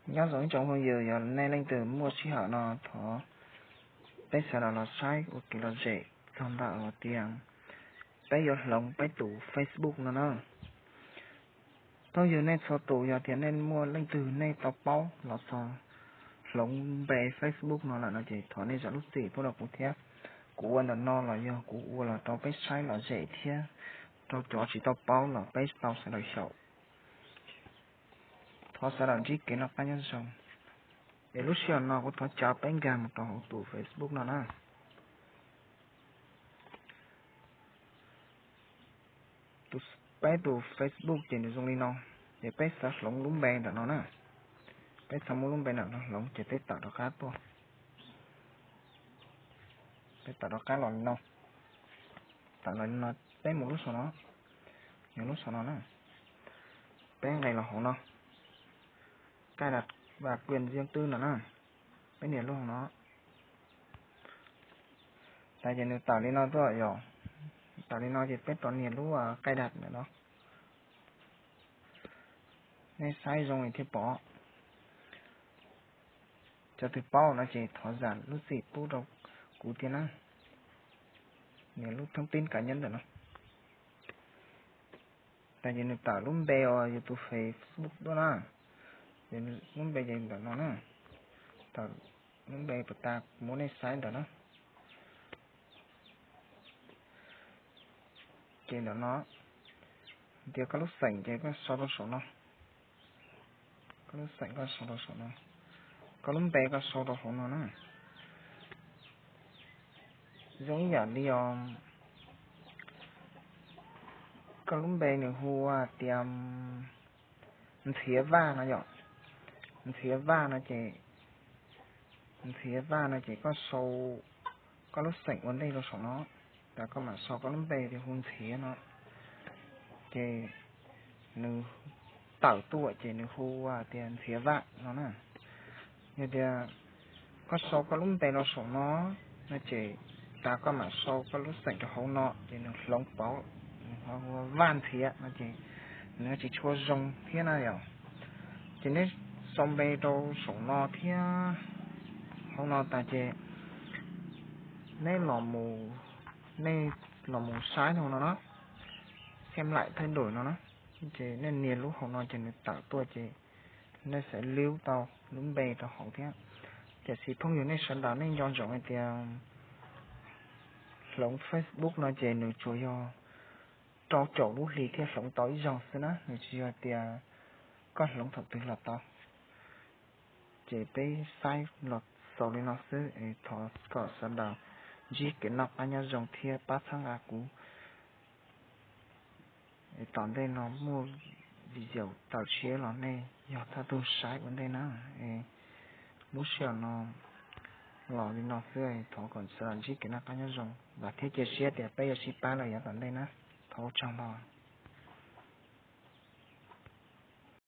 Nyob zoo ib tsoom phooj ywg, yog nej leej twg muaj sij hawm no thov peb sawv daws los saib ua kev lom zem txog ntawm hais tias peb yuav hloov peb tus Facebook no na. Phooj ywg nej txhua tus, yog tias nej muaj leej twg nej tau paub los txog hloov npe Facebook no lawm no ces thov nej zam lub txim pub rau kuv thiab. Kuv ua ntawm no los yog kuv ua los rau peb saib lom zem thiab rau cov tsis tau paub los peb tau sawv daws xyaum. Thov sawv daws ntsib kev noj qab nyob zoo. Es lub sij hawm no kuv thov caw peb nkag mus rau hauv tus Facebook no na. Peb tus Facebook ces nws zoo li no, ces peb xav hloov lub npe ntawm no na. Peb xav muab lub npe ntawm no hloov ces peb tawm rov qab tuaj. Peb tawm rov qab los li no. Tawm los li no, peb mus lub saum no, yog lub saum no na. Peb nqes los hauv no, cài đặt và quyền riêng tư no na. Peb nias lub hauv no. Tas ces nws tawm li no tuaj yom. Tawm li no ces peb rov nias lub cài đặt ntawm no. Nej saib zoo li thiaj pom. Cov twg paub no ces thov zam lub txim pub rau kuv thiab na. Nias lub thông tin cá nhân ntawm no. Tas ces nws tawm lub npe uas yus tus Facebook tuaj na. Ces lub npe ces ntawm no na. Tawm lub npe puas tas, muab nej saib ntawm na. Ces ntawm no, tias koj lub xeem ces koj sau rau saum no. Koj lub xeem koj sau rau saum no. Koj lub npe koj sau rau hauv no na. Zoo ib yam li os, koj lub npe nws hu tias Ntxhiav Vaj no yom. Ntxhiav Vaj no ces, Ntxhiav Vaj no ces koj sau koj lub xeem ua ntej rau saum no, tas koj mam sau koj lub npe tias hu Ntxhiav no, ces nws tawm tuaj ces nws hu tias Ntxhiav Vaj no na. Yog tias koj sau koj lub npe rau saum no no ces tas koj mam sau koj lub xeem rau hauv no ces nws hloov pauv, nws ho hu Vaj Ntxhiav no ces nws tsis tshua zoo thiab na yom. Ces neb sau npe rau saum no thiab hauv no tas ces neb los mus, nej los mus saib hauv no na, xem lại thay đổi no na. Ces nej nias lub hauv no ces nws tawm tuaj ces nej xav liub tau lub npe rau hauv thiab. Tiam sis phooj ywg nej sawv daws nej nco ntsoov hais tias hloov Facebook no ces nws tsuas yog rau caum lub hli thiaj hloov tau ib zaug xwb na, nws tsis yog tias koj hloov thaum twg los tau. Ces peb saib los xaus li no xwb es thov kom sawv daws ntsib kev noj qab nyob zoo thiab pab txhawb nqa kuv es tom ntej no muaj video tawm tshiab los nej yog thawj tug saib ua ntej na. Es lub sij hawm no los li no xwb, thov kom sawv daws ntsib kev noj qab nyob zoo, vam thiab cia siab tias peb yuav sib pab lawm yav tom ntej na. Thov ua tsaug ntau.